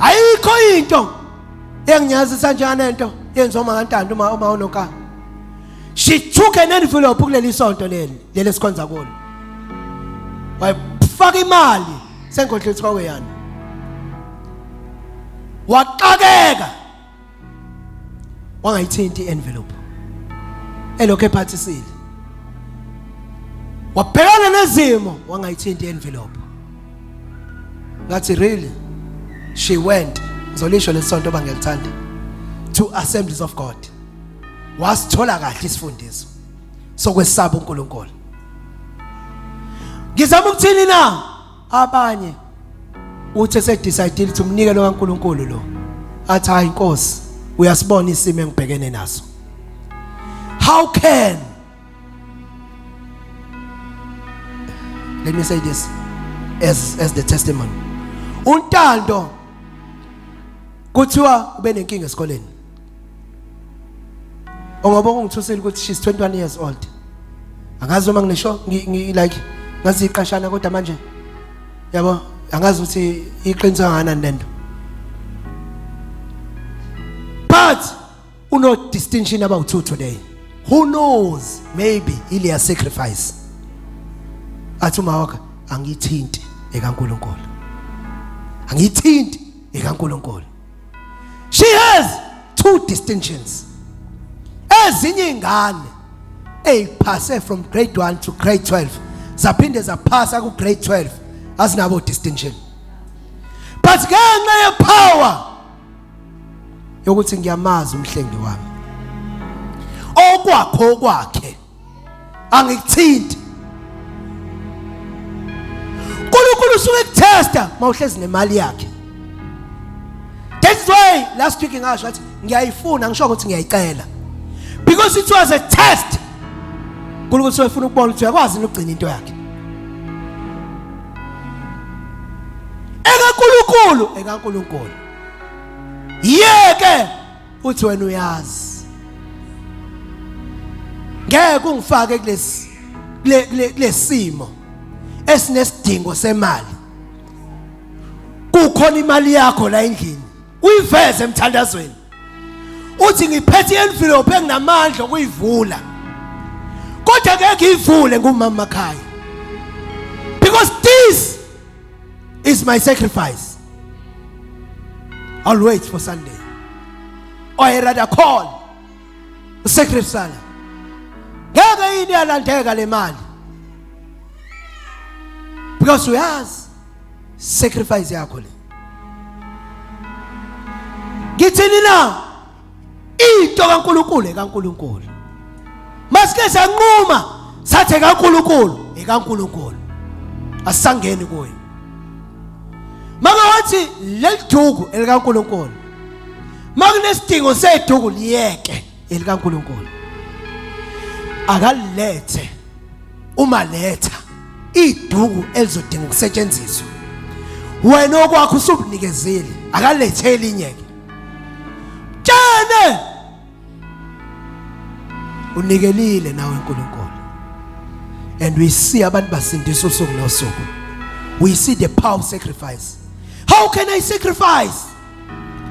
Ayikho into enginyazisa njenganento yenziwa uma kaNtando uma unoka. She took an envelope kuleli sonto leli leli sikhonza kulo. Wayifaka imali sengodla ukuthi kwakuyani. Waxakeka. Wangayithinti i-envelope. Elokho ephathisile. Wabhekana nezimo wangayithinti i-envelope. Ngathi really she went ngizolisho lesonto bangiyalithanda to Assemblies of God. Wasithola kahle isifundiso sokwesaba uNkulunkulu. Ngizama ukuthini na? Abanye uthi esedecide ukuthi umnikelo kaNkulunkulu lo athi hayi Nkosi uyasibona isimo engibhekene naso. How can let me say this as the testimony. Untando kuthiwa ube nenkinga esikoleni. Ongoba ungithusile ukuthi she's 21 years old. Angazi noma ngisho like ngazi iqashana kodwa manje yabo angazi ukuthi iqiniso kangakanani lento. But uno distinction about two today. Who knows maybe ilia sacrifice. Athi uma wakhe angithinti ekaNkuluNkulu. Angithinti ekaNkuluNkulu. She has two distinctions. Ezinye ingane eziphase from grade 1 to grade 12 zaphinde zaphasa ku grade 12 azinabo distinction. But ngenxa ye power yokuthi ngiyamazi umhlengi wami. Okwakho kwakhe angikuthinti. uNkulunkulu usuke ekutesta mawuhlezi nemali yakhe. That's why last week ngasho ngathi ngiyayifuna ngisho ukuthi ngiyayicela. Because it was a test. uNkulunkulu usefuna ukubona ukuthi uyakwazi ukugcina into yakhe. EkaNkulunkulu, ekaNkulunkulu. Yeke uthi wena uyazi. Ngeke ungifake kulesi kulesimo esinesidingo semali. Kukhona imali yakho la endlini. Uyiveze emthandazweni. Uthi ngiphethe envelope enginamandla okuyivula. Kodwa ngeke ngiyivule ngumama makhaya. Because this is my sacrifice. I'll wait for Sunday. Or I rather call usacrifice. Ngeke yini yalandeka le mali. Because uyazi sacrifice yakho le. Ngithini na? Into kaNkuluNkulu ekaNkuluNkulu. Masike sanquma sathe kaNkuluNkulu ekaNkuluNkulu. Asangeni kuyo. Maka wathi leliduku elikaNkuluNkulu. Makunesidingo seduku liyeke elikaNkuluNkulu. Akalilethe uma letha iduku elizodinga ukusetshenziswa. Wena okwakho usubunikezile, akalethe elinye ke. Tshene unikelile nawe uNkulunkulu. And we see abantu basindiswa usuku nosuku. We see the power of sacrifice. How can I sacrifice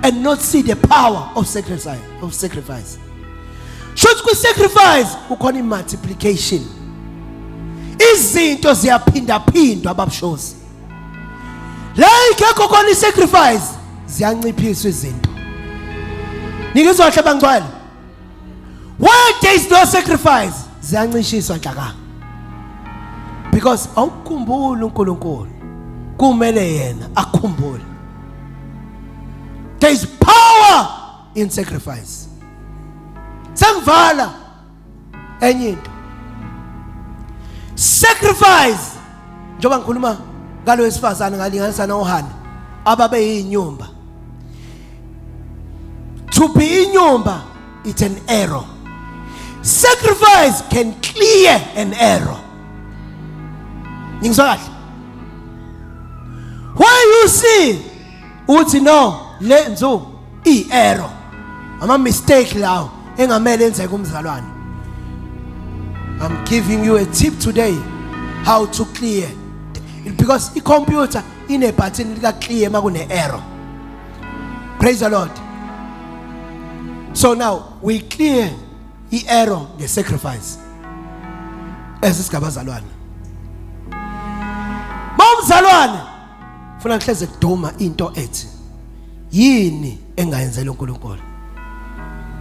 and not see the power of sacrifice of sacrifice? Shothi kwi sacrifice kukhona i multiplication. Izinto ziyaphindaphindwa babushozi. La ingekho khona i sacrifice ziyanciphiswa izinto. Ningizwa kahle bangcwele? Where there is no sacrifice ziyancishiswa nhlaka. Because awukhumbuli uNkulunkulu. Kumele yena akukhumbule. There is power in sacrifice. Sengivala enye into. Sacrifice njengoba ngikhuluma ngalo wesifazane ngalinganisa noHana ababe yinyumba. To be inyumba it's an error. Sacrifice can clear an error. Ngizwa kahle. Why you see uthi no le nzu i error. Ama mistake lawo engamele enzeke umzalwane. I'm giving you a tip today how to clear because i computer ine button lika clear makune error. Praise the Lord. So now we clear i error nge sacrifice. Ezisigabazalwane. Mawumzalwane funa kuhleze kuduma into ethi yini engayenzela uNkulunkulu.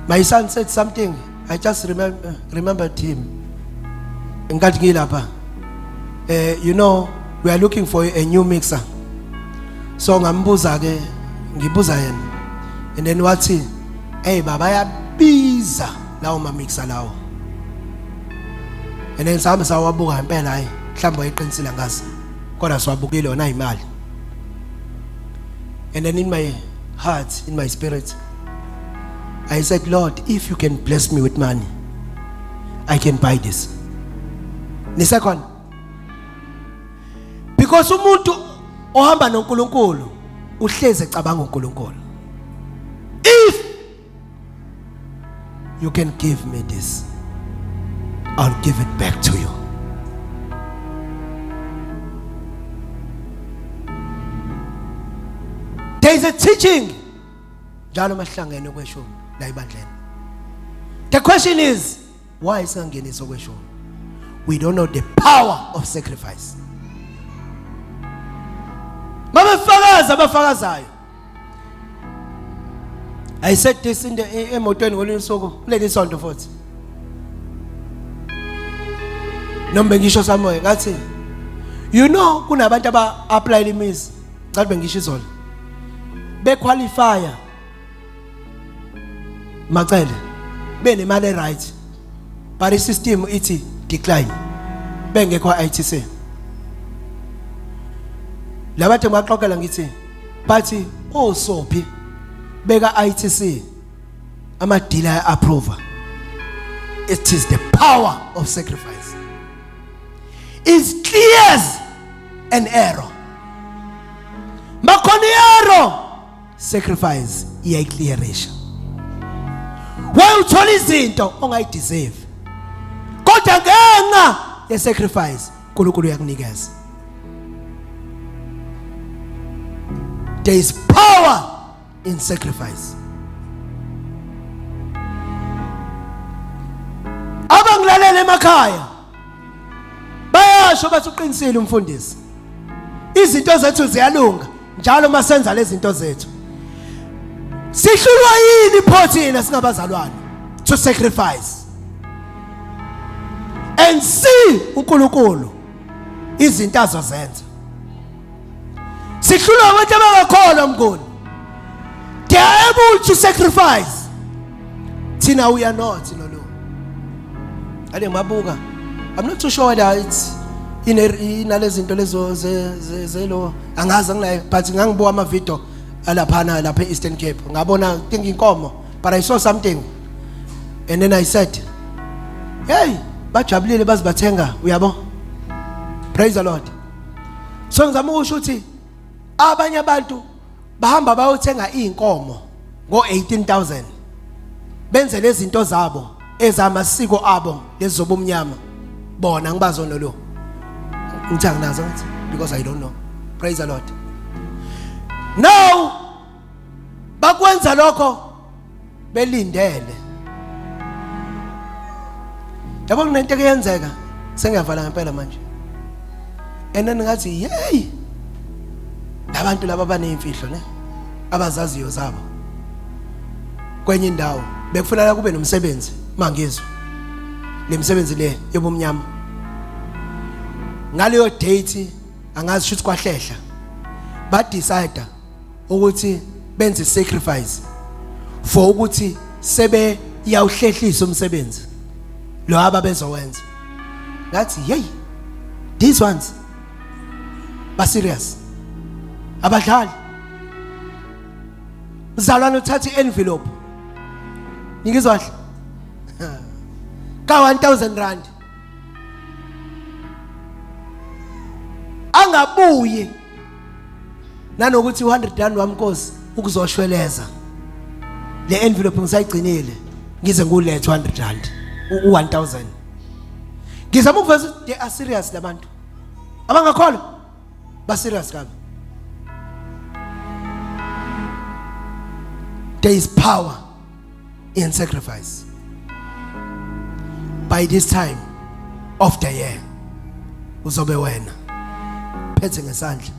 My son said something I just remembered him. Ngenkathi ngilapha you know we are looking for a new mixer. So ngambuza ke ngibuza yena and then wathi hey baba yabiza lawo ma mixer lawo. And then sahamba sawabuka ngempela hayi mhlawumbe wayeqinisile ngazi kodwa siwabukile wona imali. And then in my heart, in my spirit, I said, Lord, if you can bless me with money, I can buy this. Nisekhona? Because umuntu ohamba noNkulunkulu uhleze ecabanga uNkulunkulu. If you can give me this, I'll give it back to you. There is a teaching njalo masihlangene kweshumi la ebandleni. The question is why singangenisi okweshumi? We don't know the power of sacrifice. Mabefakaza abafakazayo. I said this in the emotweni ngolunye usuku kuleli sonto futhi. Noma bengisho somewhere ngathi you know kunabantu aba apply imizi ngathi bengisho izolo bequalifya macele benemali eright but isystem ithi decline bengekho ITC labathe ngixoxela ngithi bathi osophi beka ITC ama dealer approver it is the power of sacrifice is clears an error makhona error sacrifice iyayiclearisha why uthola izinto ongayideserve kodwa ngenxa ye sacrifice uNkulunkulu uyakunikeza there is power in sacrifice abangilalela emakhaya bayasho bathi uqinisile umfundisi izinto zethu ziyalunga njalo masenza lezi zinto zethu sihlulwa yini pho thina singabazalwane to sacrifice and see uNkulunkulu izinto azozenza sihlulwa abantu abangakholwa mnguni they are able to sacrifice thina we are not no no ade mabuka i'm not too sure whether it's Ine inalezinto lezo zelo angazi anginayo but ngangibuka ama video alaphana lapha eEastern Cape ngabona think inkomo but I saw something and then I said hey bajabulile bazibathenga uyabo. Praise the Lord. So ngizama ukusho ukuthi abanye abantu bahamba bayothenga izinkomo ngo18000 benze lezinto zabo ezamasiko abo lezobumnyama bona ngibazono lo ngithi anginazo ngithi because I don't know. Praise the Lord. Now bakwenza lokho belindele. Yabo kunento ekuyenzeka sengiyavala ngempela manje. And then ngathi hey labantu laba baneyimfihlo ne abazaziyo zabo. Kwenye indawo bekufanele kube nomsebenzi mangizwa lemisebenzi le yobumnyama. Ngaleyo date angazi shuthi kwahlehla. Ba decide ukuthi benze sacrifice for ukuthi sebe iyawuhlehlisa umsebenzi lo ababezowenza. Ngathi hey these ones ba serious abadlali. Mzalwane uthatha ienvelope ningizwa kahle ka 1000 rand angabuyi nanokuthi 100 rand wami Nkosi ukuzoshweleza le envelope ngisayigcinile ngize ngulethe 100 rand u1000. Ngizama ukuveza ukuthi they are serious labantu abangakholwa ba serious kabi. There is power in sacrifice. By this time of the year uzobe wena phethe ngesandla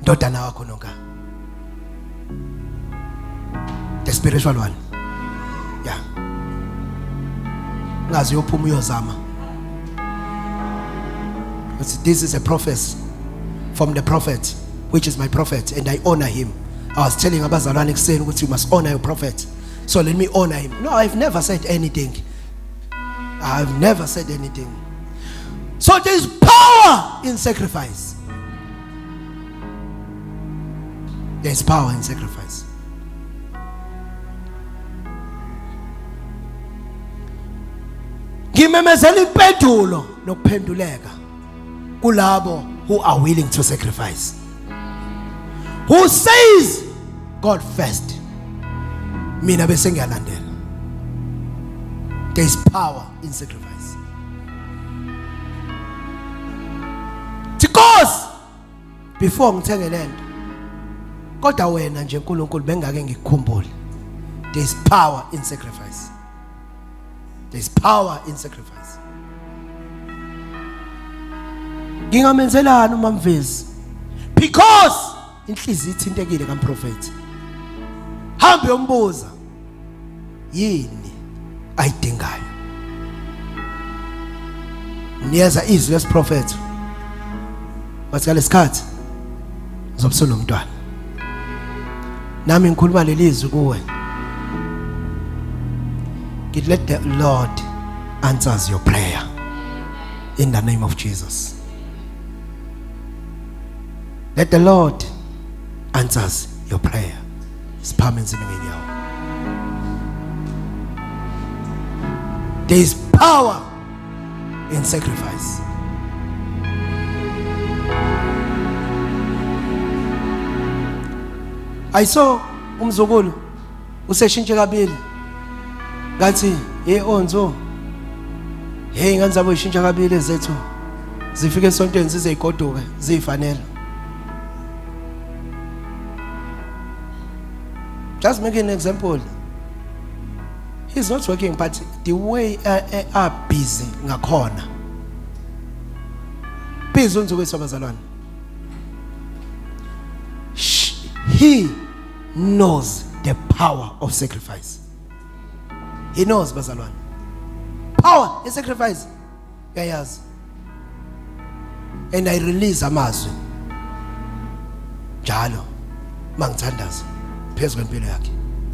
ndodana wakho nonka the spiritual one. Yeah, ngazi uyophuma uyozama. But this is a prophecy from the prophet, which is my prophet, and I honor him. I was telling abazalwane ekuseni ukuthi you must honor your prophet. So let me honor him. No, I've never said anything. I've never said anything. So there is power in sacrifice. There is power in sacrifice. Ngimemezela impendulo nokuphenduleka kulabo who are willing to sacrifice. Who says God first. Mina bese ngiyalandela. There is power in sacrifice. Because before ngithenge lento kodwa wena nje uNkulunkulu bengake ngikukhumbule. There is power in sacrifice. There is power in sacrifice. Ngingamenzelani umamvezi? Because inhliziyo ithintekile kamprofeti. Hambe uyombuza yini ayidingayo. Niyeza izwi lesiprofetho. Wathi ngalesikhathi uzobe usunomntwana. Nami ngikhuluma leli zwi kuwe. Ngithi let the Lord answers your prayer in the name of Jesus. Let the Lord answers your prayer. Siphame insimi ngenyawo. There is power in sacrifice. I saw umzukulu useshintshe kabili. Ngathi hey onzo hey ingane zabo ishintsha kabili ezethu zifike esontweni zizeyigoduke ziyifanele. Just make an example. He's not working but the way are busy ngakhona. Busy unzukwethu abazalwane. He knows the power of sacrifice. He knows bazalwane. Power is sacrifice. Uyayazi. And I release amazwi. Njalo mangithandaza phezulu kwempilo yakhe.